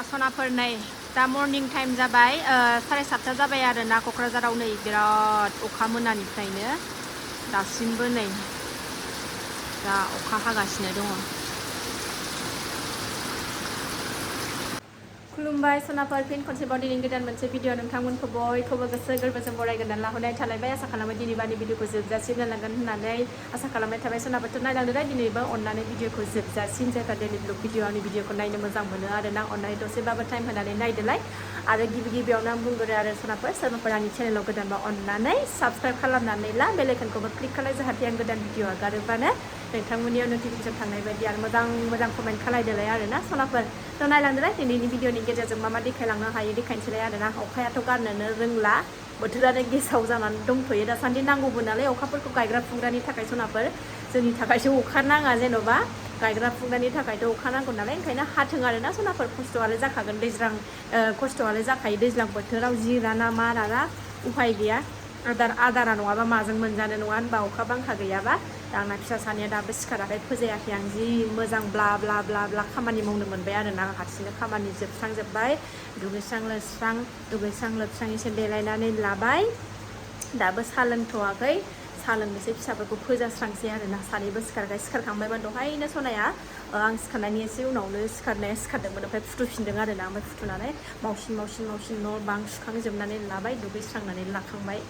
सनाफोर नै दा morning time जाबाय 7:30 जाबाय आरो ना क'क्राझाराव नै बिराद अखा मोनानिफ्रायनो दासिमबो नै दा अखा हागासिनो दङ। खुलुमबाय सनाफोर फिन खनसेबाव दिनै गोदान मोनसे भिडिअ नोंथांमोनखौ बयखौबो गोसो गोरबोजों बरायगोन लाहरनाय थालायबाय। आसा खालामो दिनै बानि भिडिअखौ जोबजासिम नायलांगोन होननानै आसा खालामनाय थाबाय। सनाफोरथ' नायलांदों दिनैबो अननानै भिडिअखौ जोबजासिम जायगा डेलि ब्लग भिडिअ आंनि भिडिअखौ नायनो मोजां मोनो आरो ना अननानै दसेबाबो टाइम होनानै नायदोलाय। आरो गिबियावनो आं बुंगोरो आरो सनाफोर सोरबाफोर आंनि चेनेलाव गोदानबा अननानै साबस्क्राइब खालामनानै ला बेल आइकनखौबो क्लिक खालाय जाहाथे आं गोदान भिडिअ आगारोबानो नोंथांमोननियाव नटिफिकेसन थांनाय बायदि आरो मोजां कमेन्ट खालायदोलाय आरो ना सनाफोर थ' नायलांदोलाय दिनैनि भिडिअनि गेजेरजों मा देखायलांनो हायो देखायनोसैलाय आरो ना। अखायाथ' गारनोनो रोंला बोथोरानो गेसाव जानानै दंथ'यो दासान्दि नांगौबो नालाय अखाफोरखौ गायग्रा फुग्रानि थाखाय सनाफोर जोंनि थाखायसो अखा नाङा जेन'बा गायग्रा फुग्रानि थाखायथ' अखा नांगौ नालाय ओंखायनो हाथों आरो ना सनाफोर खस्थ'आलाय जाखागोन खस्थ'आलाय जाखायो दैज्लां बोथोराव जि राना मा राना उफाय गैया आदारा नङाबा माजों मोनजानो नङा होनबा अखा बांखा गैयाबा। दा आंना फिसा सानैया दाबो सिखाराखै फोजायाखै आं जि मोजां ब्ला ब्ला ब्ला ब्ला खामानि मावनो मोनबाय आरो ना हारसिंनो खामानि जोबस्रांजोब्बाय दुगैस्रां लोबस्रां एसे देलायनानै लाबाय दाबो साहा लोंथ'वाखै साहा लोंनोसै फिसाफोरखौ फोजास्रांसै आरो ना सानैबो सिखारखांबायमोन दहायनो सनाया आं सिखारनायनि एसे उनावनो सिखारदोंमोन ओमफ्राय फुथुफिनदों आरो ना ओमफ्राय फुथुनानै मावसिन न' बां सुखांजोबनानै लाबाय दुगैस्रांनानै लाखांबाय।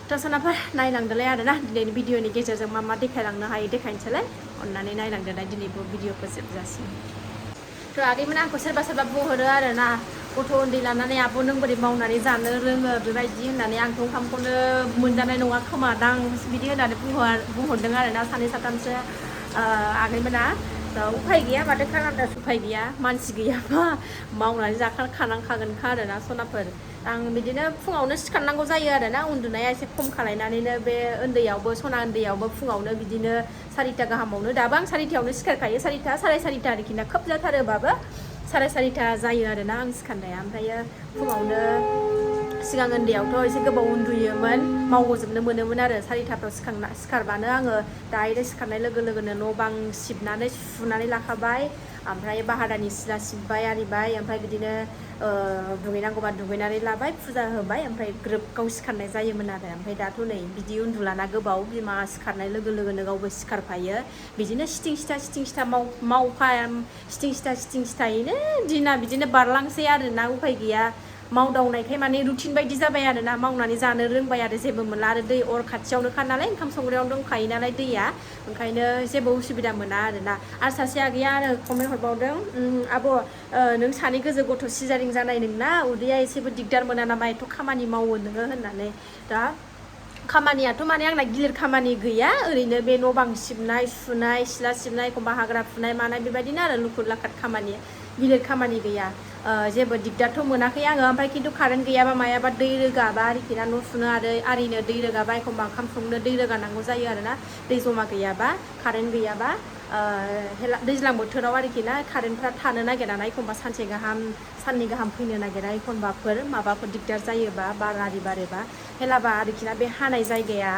थ' सनाफोर नायलांदोलाय आरो ना दिनैनि भिडिअनि गेजेरजों मा देखायलांनो हायो देखायनोसैलाय अननानै नायलांदोलाय दिनैबो भिडिअखौ जोबजासिम। थ' आगैमोन आंखौ सोरबा बुंहरो आरो ना गथ' उन्दै लानानै आब' नों बोरै मावनानै जानो रोङो बेबायदि होननानै आंथ' ओंखामखौनो मोनजानाय नङा खोमा दां बिदि होननानै बुंहरदों आरो ना सानै साथामसो आगैमोना। उफाय गैया माथो खालामनो उफाय गैया मानसि गैयाबा मावनानै जाखानांखागोनखा आरो ना सनाफोर। आं बिदिनो फुङावनो सिखारनांगौ जायो आरो ना उन्दुनाया एसे खम खालायनानैनो बे सना उन्दैयावबो फुङावनो बिदिनो 4टा गाहामावनो दाबो आं 4टायावनो सिखारखायो 4टा 4:30 आरोखि ना खोब जाथारोबाबो 4:30 जायो आरो ना आं सिखारनाया। ओमफ्रायो फुङावनो सिगां उन्दैयावथ' एसे गोबाव उन्दुयोमोन मावग'जोबनो मोनोमोन आरो 4टाफ्राव सिखारबानो आङो डाइरेक्ट सिखारनाय लोगो लोगोनो न' बां सिबनानै सुनानै लाखाबाय ओमफ्राय बाहेरानि सिला सिबबाय आरिबाय ओमफ्राय बिदिनो दुगैनांगौबा दुगैनानै लाबाय फुजा होबाय ओमफ्राय ग्रोब गाव सिखारनाय जायोमोन आरो। ओमफ्राय दाथ' नै बिदि उन्दुलाना गोबाव बिमा सिखारनाय लोगो लोगोनो गावबो सिखारफायो बिदिनो सिथिं सिथायैनो दिना बिदिनो बारलांसै आरो ना उफाय गैया मावदावनायखाय माने रुटिन बायदि जाबाय आरो ना मावनानै जानो रोंबाय आरो जेबो मोनला आरो दै अर खाथियावनोखा नालाय ओंखाम संग्रायावनो दंखायो नालाय दैया ओंखायनो जेबो उसुबिदा मोना आरो ना। आरो सासे आगैया आरो कमेन्ट हरबावदों आब' नों सानै गोजौ गथ' सिजारिं जानाय नोंना उदैया एसेबो दिगदार मोना नामा एथ' खामानि मावो नोङो होननानै। दा खामानियाथ' माने आंना गिलिर खामानि गैया ओरैनो बे न' बां सिबनाय सुनाय सिला सिबनाय एखमबा हाग्रा फुनाय मानाय बेबायदिनो आरो लुखुर लाखाद खामानि गिलिर खामानि गैया जेबो दिगदारथ' मोनाखै आङो। ओमफ्राय खिन्थु कारेन्ट गैयाबा मायाबा दै रोगाबा आरोखि ना न' सुनो आरिनो दै रोगाबा एखमबा ओंखाम संनो दै रोगानांगौ जायो आरो ना दै जमा गैयाबा कारेन्ट गैयाबा दैज्लां बोथोराव आरोखि ना कारेन्टफ्रा थानो नागिरा ना एखमबा सानसे गाहाम साननै गाहाम फैनो नागिरा एखमबाफोर माबाफोर दिगदार जायोबा बार आरि बारोबा हेलाबा आरोखि ना बे हानाय जायगाया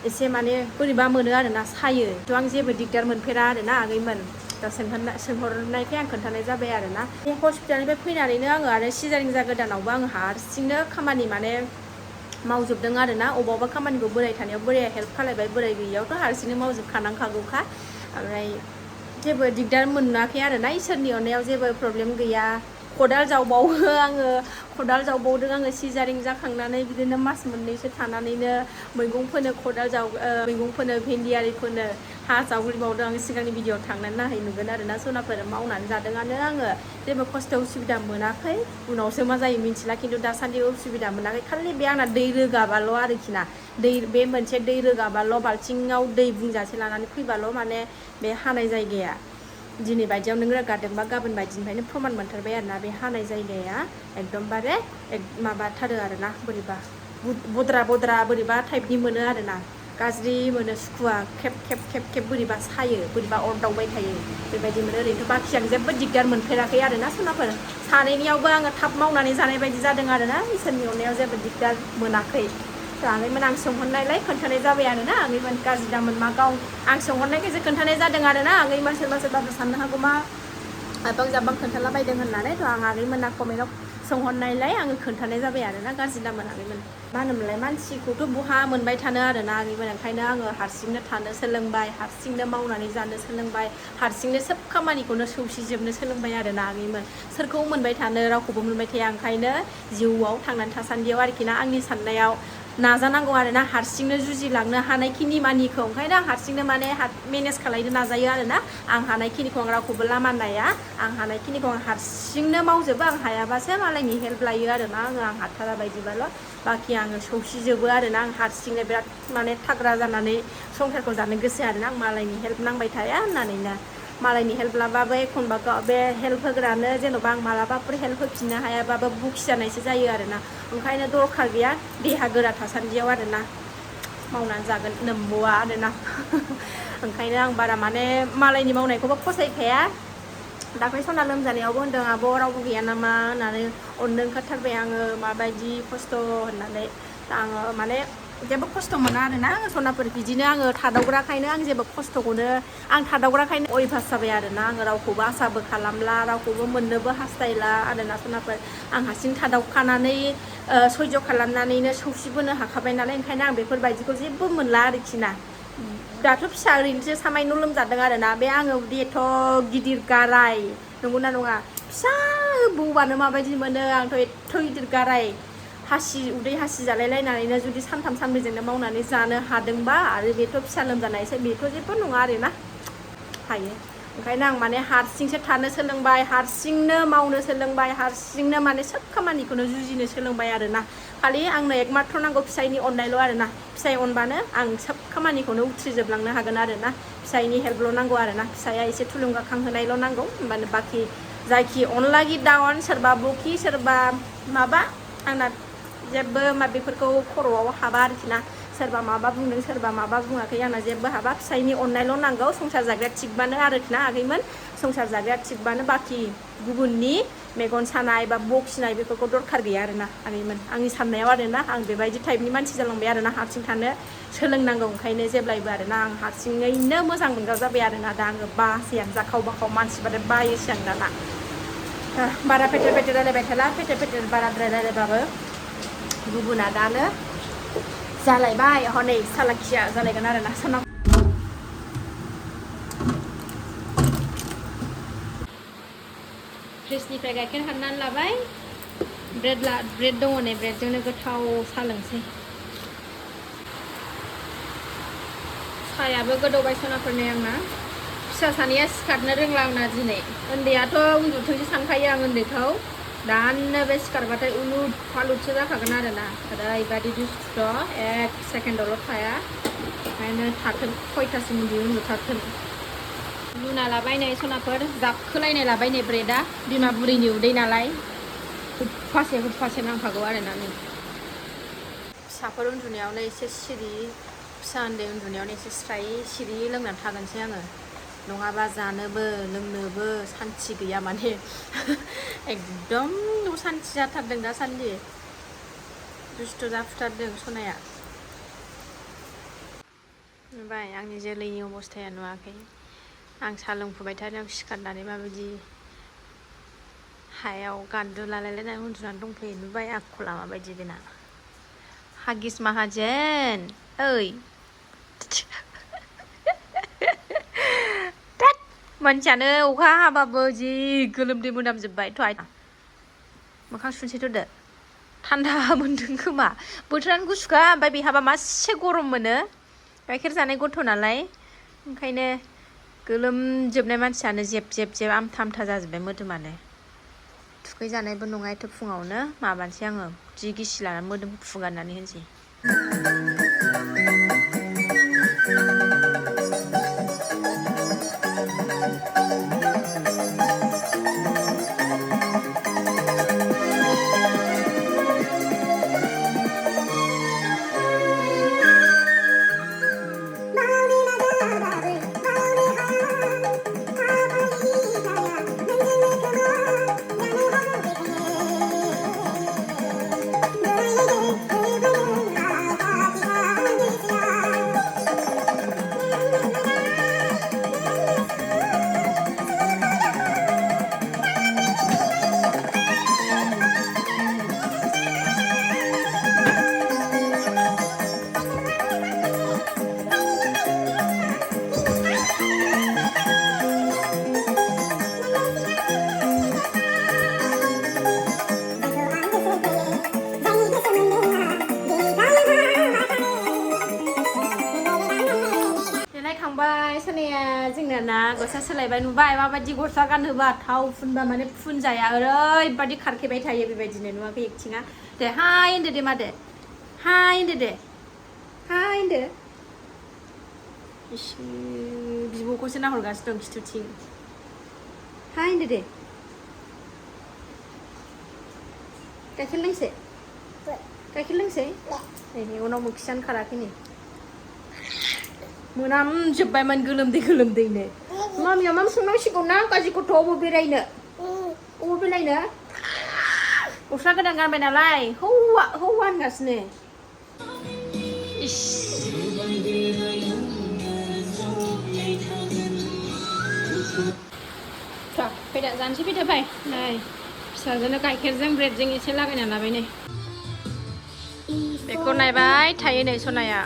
एसे माने बोरैबा मोनो आरो ना सायो थ' आं जेबो दिगदार मोनफेरा आरो ना आगैमोन। दा सोंहरनायखाय आं खोन्थानाय जाबाय आरो ना। बे हस्पिटालनिफ्राय फैनानैनो आङो आरो सिजारिं जागोदानावबो आङो हारसिंनो खामानि माने मावजोबदों आरो ना अबावबा खामानिखौ बोराय थानायाव बोराया हेल्प खालायबाय बोराय गैयियावथ' हारसिंनो मावजोबखानांखागौखा ओमफ्राय जेबो दिगदार मोनाखै आरो ना इसोरनि अननायाव जेबो प्रब्लेम गैया। खदाल जावबावदों आङो सिजारिं जाखांनानै बिदिनो मास मोननैसो थानानैनो मैगं फोनो भेन्दि आरि फोनो हा जावग्लिबावदों आं सिगांनि भिडिअआव थांनानै नायहै नुगोन आरो ना सनाफोर मावनानै जादोंआनो आङो जेबो खस्थ' उसुबिदा मोनाखै उनावसो मा जायो मिथिला खिन्थु दासान्दि उसुबिदा मोनाखै खालि बे आंना दै रोगाबाल' आरोखि ना बे मोनसे दै रोगाबाल' बाल्थिङाव दै बुंजासे लानानै फैबाल' माने बे हानाय जायगाया दिनै बायदियाव नों रोगादोंबा गाबोन बायदिनिफ्रायनो प्रमान मोनथारबाय आरो ना बे हानाय जायगाया एकदमबारे माबाथारो आरो ना बोरैबा बद्रा बोरैबा टाइपनि मोनो आरो ना गाज्रि मोनो सुखुवा खेब बोरैबा सायो बोरैबा अरदावबाय थायो बेबायदि मोनो। ओरैनोथ' बाखि आं जेबो दिगदार मोनफेराखै आरो ना सनाफोर सानैनियावबो आङो थाब मावनानै जानाय बायदि जादों आरो ना इसोरनि अननायाव जेबो दिगदार मोनाखै। आगैमोन आं सोंहरनायलाय खोन्थानाय जाबाय आरो ना आगैमोन गाज्रि दामोन मा गाव आं सोंहरनायखायसो खोन्थानाय जादों आरो ना आगैमोन सोरबाफोर साननो हागौ मा मायबां जाबां खोन्थालाबायदों होननानै थ' आं आगैमोना कमेन्टआव सोंहरनायलाय आङो खोन्थानाय जाबाय आरोना गाज्रि दा मोनाखैमोन मा होनोमोनलाय मानसिखौथ' बहा मोनबाय थानो आरोना आगैमोन ओंखायनो आङो हारसिंनो थानो सोलोंबाय हारसिंनो मावनानै जानो सोलोंबाय हारसिंनो सोब खामानिखौनो सौसिजोबनो सोलोंबाय आरोना आगैमोन सोरखौ मोनबाय थानो रावखौबो मोनबाय थाया ओंखायनो जिउआव थांनानै थासान्दियाव आरोखि ना आंनि साननायाव नाजानांगौ आरोना हारसिंनो जुजिलांनो हानायखिनि मानिखौ ओंखायनो आं हारसिंनो माने मेनेज खालायनो नाजायो आरोना आं हानायखिनिखौ आं रावखौबो लामा नाया आं हानायखिनिखौ आं हारसिंनो मावजोबो आं हायाबासो मालायनि हेल्प लायो आरोना आं हाथारा बायदिबाल' बाखि आङो सौसिजोबो आरोना आं हारसिंनो बिराद माने थाग्रा जानानै संसारखौ जानो गोसो आरोना आं मालायनि हेल्प नांबाय थाया होननानैनो मालायनि हेल्प लाबाबो एखनबा बे हेल्प होग्रानो जेन'बा आं मालाबाफोर हेल्प होफिननो हायाबाबो बुखि जानायसो जायो आरोना ओंखायनो दरखार गैया देहा गोरा थासान्दियाव आरोना मावनानै जागोन नंबावा आरोना ओंखायनो आं बारा माने मालायनि मावनायखौबो फसायखाया दाख्लै सना लोमजानायावबो होनदों आब' रावबो गैया नामा होननानै अननो ओंखारथारबाय आङो माबायदि खस्थ' होननानै आङो माने जेबो खस्थ' मोना आरोना सनाफोर बिदिनो आङो थादावग्राखायनो आं जेबो खस्थ'खौनो आं थादावग्राखायनो अयभास जाबाय आरोना आङो रावखौबो आसाबो खालामला रावखौबो मोननोबो हास्थायला आरोना सनाफोर आं हारसिं थादावखानानै सैज' खालामनानैनो सौसिबोनो हाखाबाय नालाय ओंखायनो आं बेफोरबायदिखौ जेबो मोनला आरोखि ना दाथ' फिसा ओरैनोसो सामायन' लोमजादों आरोना बे आङो एथ' गिदिर गाराय नंगौना नङा फिसा बौबानो माबायदि मोनो आंथ' एथ' गिदिर गाराय उदै हासि जालायलायनानैनो जुदि सानथाम सानब्रैजोंनो मावनानै जानो हादोंबा आरो बेथ' फिसा लोमजानायसो बेथ' जेबो नङा आरोना हायो ओंखायनो आं माने हारसिंसो थानो सोलोंबाय हारसिंनो मावनो सोलोंबाय हारसिंनो माने सोब खामानिखौनो जुजिनो सोलोंबाय आरोना खालि आंनो एकमात्र नांगौ फिसायनि अननायल' आरोना फिसाय अनबानो आं सोब खामानिखौनो उथ्रिजोबलांनो हागोन आरोना फिसायनि हेल्पल' नांगौ आरोना फिसाया एसे थुलुंगाखांहोनायल' नांगौ होमबानो बाखि जायखि अनलागि दावन सोरबा बखि सोरबा माबा आंना जेबो बेफोरखौ खर'आव हाबा आरोखि ना सोरबा माबा बुंदों सोरबा माबा बुङाखै आंना जेबो हाबा फिसायनि अननायल' नांगौ संसार जाग्राया थिगबानो आरोखि ना आगैमोन संसार जाग्राया थिगबानो बाखि गुबुननि मेगन सानाय बा बखिनाय बेफोरखौ दरखार गैया आरोना आगैमोन आंनि साननायाव आरोना आं बेबायदि टाइपनि मानसि जालांबाय आरोना हारसिं थानो सोलोंनांगौ ओंखायनो जेब्लायबो आरोना आं हारसिङैनो मोजां मोनग्रा जाबाय आरोना दा आङो बासै आं जाखाव बाखाव मानसिबाथाय बायोसै आं दाना बारा फेथेर फेथेर रायलायबाय थाला फेथेर फेथेर बाराद्राय रायलायबाबो गुबुना दानो जालायबाय हनै सालाखिया जालायगोन आरोना सना फ्रिजनिफ्राय गाइखेर हाननानै लाबाय ब्रेड दङ नै ब्रेडजोंनो गोथाव साहा लोंसै साहायाबो गोदौबाय सनाफोरनि आंना फिसा सानैया सिखारनो रोंला आंना दिनै उन्दैयाथ' उन्दुथोंसो सानखायो आं उन्दैखौ दानो बे सिखारबाथाय उलुद फालुदसो जाखागोन आरोना ओरैबायदि दुस्थ' एक सेकेन्डआवल' थाया ओंखायनो थाथों खयथासिम उन्दुथारथों लुना लाबाय नै सनाफोर जाबखोलायनाय लाबाय नै ब्रेडआ बिमा बुरैनि उदै नालाय हुफासे नांखागौ आरोना नै फिसाफोर उन्दुनायावनो एसे सिरि फिसा उन्दै उन्दुनायावनो एसे स्राय सिरि लोंनानै थागोनसै आङो नङाबा जानोबो लोंनोबो सान्थि गैया माने एकदम सान्थि जाथारदों दासान्दि दुस्थ' जाफुथारदों सनाया नुबाय आंनि जोलैनि अबस्थाया नुवाखै आं साहा लोंफुबाय थादों सिखारनानै माबायदि हायाव गान्दुलालायलायनानै उन्दुनानै दंफैयो नुबाय आखला माबायदि बेना हागिस माहाजोन ओइ मानसियानो अखा हाबाबो जि गोलोमदै मोनामजोब्बाय थ' मोखां सुनसैथ' दो थान्दा मोन्दों खोमा बोथोरानो गुसुखा ओमफ्राय बेहाबा मासे गरम मोनो गाइखेर जानाय गथ' नालाय ओंखायनो गोलोमजोबनाय मानसियानो जेब आमथा आमथा जाजोब्बाय मोदोमानो थुखैजानायबो नङा एथ' फुङावनो माबानोसै आङो जि गिसि लानानै मोदोम फुगारनानै होनोसै गस्ला सोलायबाय नुबाय माबायदि गस्ला गानहोबा थाव फुनबा माने फुनजाया ओरैबायदि खारखेबाय थायो बेबायदिनो नुवाखै एक्टिङा दे हाय होनदो दे मादे हाय होनदो दे हाय होनदो इस बिब'खौसो नाहरगासिनो दं खिथुथिं हाय होनदो दे गाइखेर लोंसै गाइखेर लोंसै नै उनाव मोखियानो खाराखै नै मोनामजोब्बायमोन गोलोमदैनो मामिया मा संनांसिगौ ना गाज्रि गथ' अबाव बेरायनो गस्ला गोदान गानबाय नालाय हौवा होनगासिनो इस फैदा जानोसै फैदो फाय नै फिसाजोनो गाइखेरजों ब्रेडजों एसे लागायना लाबाय नै बेखौ नायबाय थायो नै सनाया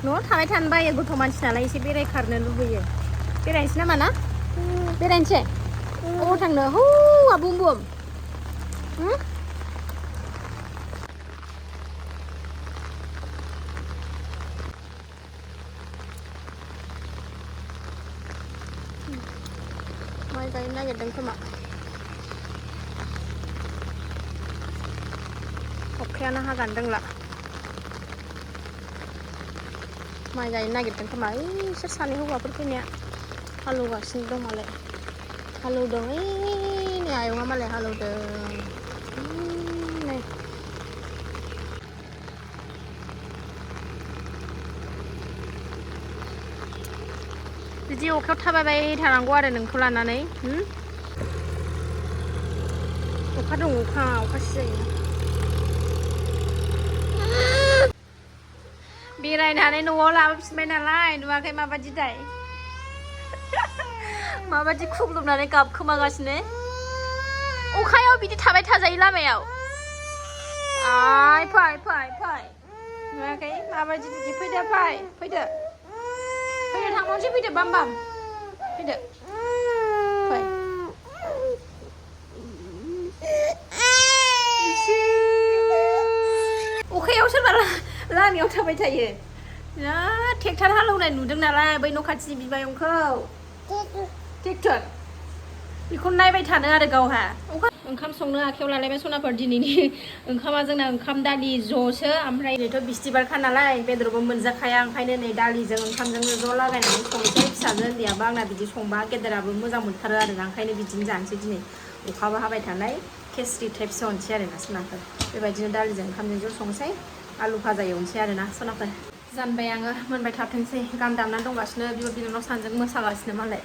न'आव थाबाय थानो बायो गथ' मानसि नालाय एसे बेरायखारनो लुबैयो बेरायनोसै नामा ना बेरायनोसै अबाव थांनो हौवा बुम बुम माइ गायनो नागिरदों खोमा अखायानो हागान रोंला माइ गायनो नागिरदों खोमा इसोर सानै हौवाफोर फैनाया हालेवगासिनो दं मालाय हालेवदों नै आयंआ मालाय हालेवदों नै बिदि अखायाव थाबायबाय थानांगौ आरो नोंखौ लानानै अखा दं अखासो जायो बेरायनानै न'आव लाबोफिनबाय नालाय नुवाखै माबायदि दाय माबायदि खुग्लुबनानै गाबखोमागासिनो अखायाव बिदि थाबाय थाजायो लामायाव आय फै नुवाखै माबायदि बिदि फैदो थांबावनोसै फैदो बाम फैदो फै अखायाव सोरबा लामायाव थाबाय थायो ट्रेक्टर हालेवनाय नुदों नालाय बै न' खाथिनि बिमायंखौ ट्रेक्टर बेखौ नायबाय थानो आरो गावहा ओंखाम संनो आखायाव लालायबाय सनाफोर दिनैनि ओंखामा जोंना ओंखाम दालि ज'सो ओमफ्राय ओरैथ' बिस्थिबारखा नालाय बेदरबो मोनजाखाया ओंखायनो नै दालिजों ओंखामजोंनो ज' लागायनानै संसै फिसाजो उन्दैयाबो आंना बिदि संबा गेदेराबो मोजां मोनथारो आरोना ओंखायनो बिदिनो जानोसै दिनै अखाबो हाबाय थानाय केसरि टाइप संसै आरोना सनाफोर बेबायदिनो दालिजों ओंखामजों ज' संसै आलु भाजा एवनोसै आरोना सनाफोर जानबाय आङो मोनबाय थाथोंसै गान दामनानै दंगासिनो बिब' बिनानाव सानैजों मोसागासिनो मालाय